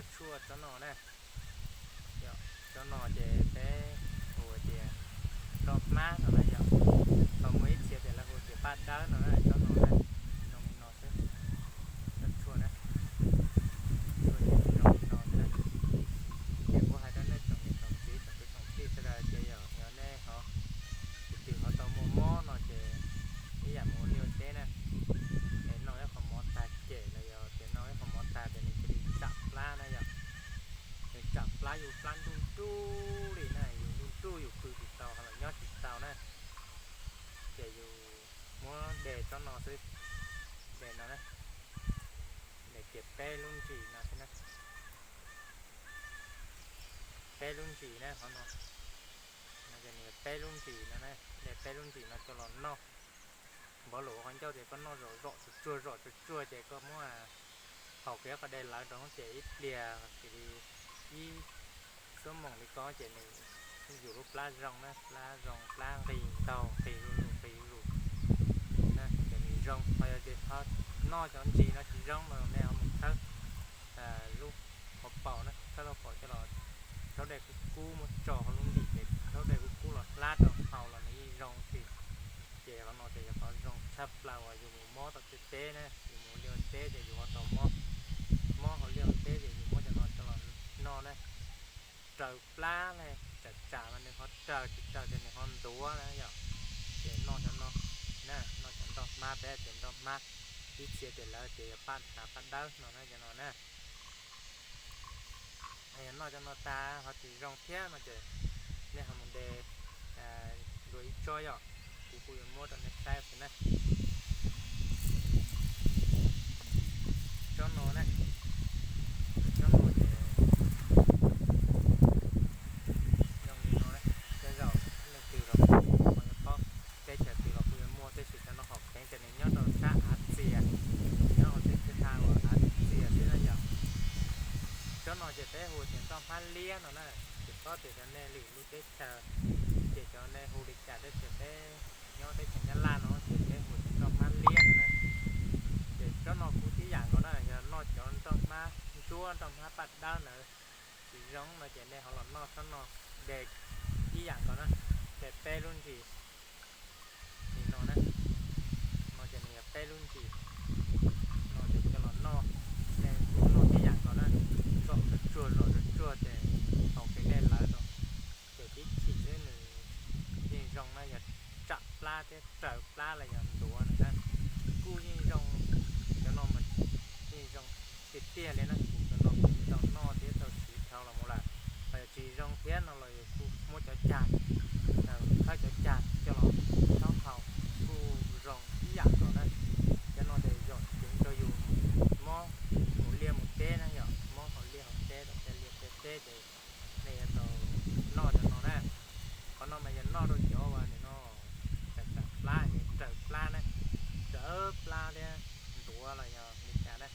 Tshuaj tsob no na, yog tsob no ces peb hu tias nroj hmab no na yog, ho muaj ib txhia ces lawv hu tias paj dawb no na, tsob no na, zoo li no xwb. Tsob tshuaj na, tshuaj ces zoo li no xwb na. Ces kuv hais rau nej tsoom niam tsoom txiv tsoom kwv tsoom tij sawv daws ces yog, yog nej ho, tus twg ho tau muaj mob no ces ib yam mus ua liaj ua teb na, es noj ib qho mov tag cem los yog tias noj ib qho mov tag ces nws cia li tsam plab na yog, nws tsam plab yus plab nruj nruj li na, yus nruj nruj yus pw tsis tau ho los nyob tsis tau na, ces yus muab de tsob no xwb, de no na, de kiag peb lub ntsis no xwb na, peb lub ntsis na qhov no, peb lub ntsis no na, de peb lub ntsis no coj los noj. Npav lus ua qhov ncauj ces koj noj zom zom tsuag tsuag zom tsuag tsuag ces koj muab haus kiag qhov de lawv rau ces ib pliag xws li ib xuab moos li ko ces nws yus lub plab zoo na, plab zoo plab nqis ntaug nqis zuj zus nqis zuj zus na, ces nws zoo. Ho yog tias ho noj cov ntsis no tsis zoo no nej ho mus thawb lub hauv paus na, thawb lub hauv paus coj los rhaub dej kub kub muab tso hauv lub ntim ces rhaub dej kub kub los hlab rau haus los nws yeej zoo tiag. Ces qhov no ces yog qhov zoo tshaj plaws uas yus mus mob tom teb na, yus mus liaj ua teb ces yus ho tau mob, mob hauv liaj ua teb ces yus muab cov no coj los noj na, raws plab ne, tsam tsam mas nws ho raws, tsis raws ces nws ho ntuav na yom. Ces noj cov no na, noj cov nroj hmab, peb tias nroj hmab, ib txhia tias lawv tias yog paj hnav paj dawb no na, cov no na. Yog noj cov no tas ho tsis zoo thiab no ces nej ho mus de dua ib tsob yom, kuv kuj yuav muab rau nej saib xwb na. Tsob no na, tsob no ces zoo li no, tej zaum leej twg los ho yuav paub, teb chaws twg los kuj yuav muaj, tab sis cov no hom kheev tias nws nyob rau sab Av Txias, nyob hauv teb chaws Av Txias xwb na yom. Tsob no ces peb hu tias nroj hmab liab no na, tsis paub tias cov nej lwm lub teb chaws, ces cov nej hu li cas, tab sis peb nyob teb chaws Nyab Laj no ces peb hu tias nroj hmab liab no na. Ces tsob no kuj tib yam nkaus na, yog noj cov nroj hmab ntsuab nroj hmab paj dawb ntawd tsis zoo no ces nej ho los noj tsob no, de ib yam nkaus na, de peb lub ntsis li no na, no ces nws yog peb lub ntsis no ces coj los noj, nej kuj noj tib yam nkaus na, zom tsuag tsuag zom tsuag tsuag ces haus kiag dej lawv rau, ces tib chim xwb nws yeej zoo na, yog tsam plab thiab raws plab los yog ntuav nws na, kuj yeej zoo. Cov no mas yeej zoo tiag tiag li na, kuv cov no kuv tau noj thiab tau siv dhau los mus lawm. Ho yog tsis zoo thiab no los yus kuj muab cov cag, thawb cov cag coj los rhaub haus kuj zoo ib yam nkaus na. Cov no ces yog ceev rau yus mob mus liaj mus teb na, yog mob hauv liaj hauv teb, tau tej liaj tej teb ces nej yuav tau noj cov no na. Qhov no mas yog noj rau cov uas nim no tsam tsam plab, raws plab na, raws plab thiab ntuav los yog li cas na,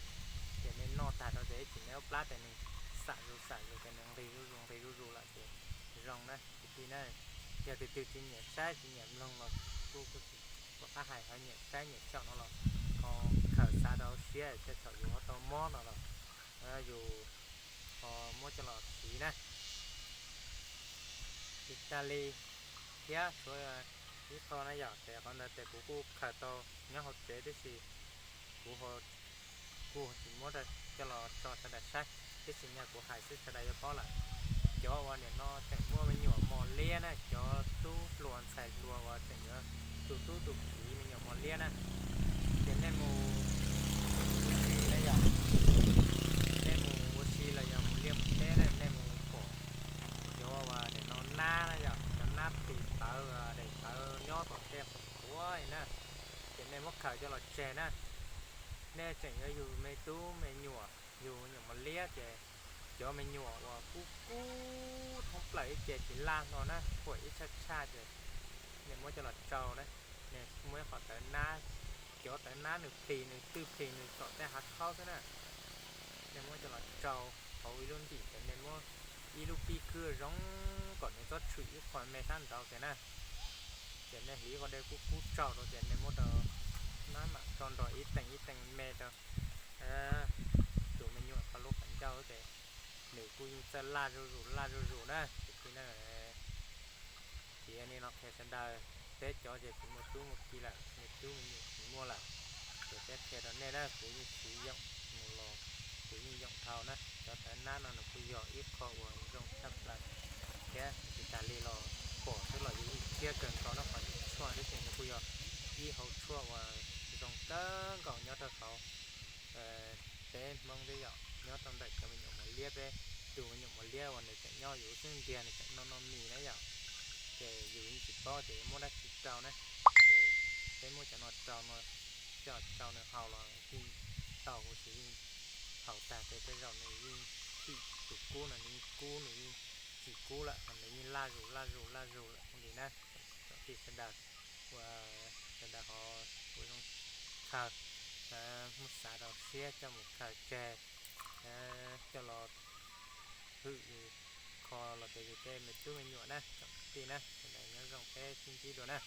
ces nej noj tag rau ces ib chim nej lub plab ces nws xam zus xam zus ces nws nqis zuj zus nqis zuj zus lawm ces zoo na kwv tij na. Yog tus twg tsis nyiam saib tsis nyiam mloog los kuj, kuj tsis pom qab hais, ho nyiam saib nyiam xyaum no los ho khaws xav rau siab tej thaum yus ho tau mob no los yus ho muab coj los siv na. Tsis tas li thiab tshuav ib qho na yom, ces qhov ntawd ces kuv kuj khaws tau nyob hauv tsev tib si, kuv kuj tsis muab coj los tso sawv daws saib, tab sis nyaj kuv hais xwb sawv daws yuav paub lawm. Cov uas nim no tseem muaj me nyuam mos liab na, cov tub hluas ntxhais hluas uas tseem yuav tu tub tu kiv me nyuam mos liab na, ces nej mus ua si los yog, nej mus ua si los yog mus liaj mus teb na, nej mus pom cov uas nim no nab na yom, cov nab plis tawv daim tawv nyob tom tej qhuav qhuav na, ces nej muab khaws coj los tseg na. Nej tseem yuav yug me tub me nyuam, yug nyuam mos liab ces cov me nyuam uas kub kub thoob plaws ib ce tsis laj hlo na, khuam ib tshaj tshaj ces nej muab coj los tsau na, nej muab ib qho tawv nab, cov tawv nab nws plis nws twb plis nws tom tej hav khaub xwb na. Nej muab coj los tsau hauv ib lub ntim ces nej muab ib lub pib khwb zoo kom nws txhob tshwm ib qho me sab nraud kiag na. Ces nej hliv qhov dej kub kub tsau rau ces nej muab rau nab mam tso nrog ib teem ib teem me rau tus me nyuam qhov lub qhov ncauj ces Nws kuj yeej txawj laj zuj zus laj zuj zus na kwv tij na. Ces li no qhia sawv daws, peb cov ces tsis muaj tub muaj ki lawm, me tub me nyuam tsis muaj lawm, ces peb qhia rau nej na, kuv yeej siv yoom mus los kuv yeej yoom dhau na. Cov tawv nab no nws kuj yog ib qho uas zoo tshaj plaws thiab tsis tas li los pom xwb los yus yeej siab kawg nkaus na. Qhov tshuaj tab sis nws kuj yog ib hauv tshuaj uas zoo kawg nkaus nyob rau hauv peb Hmoob thiab yom, nyob rau ntawm cov me nyuam mos liab, peb tus me nyuam mos liab uas nws tseem nyob yus xwb ntiag nws tseem noj noj mis na yom. Ces yus yeej tsis paub ces yuav muab dab tsi rau na, ces peb muab cov no rau no, coj rau nws haus los yeej tau huv si, yeej haus tag ces tej zaum nws yeej thim tus kub no nws yeej kub, nws yeej tsis kub lawm, nws yeej laj zus laj zus laj zus lawm li na. Kwv tij sawv daws, ua sawv daws ho ua zoo khaws, muab xav rau siab coj mus khaws tseg, coj los hwm kho los tias yus tej me tub me nyuam na, tsoom kwv tij na, sawv daws nyob zoo peb sib ntsib dua na.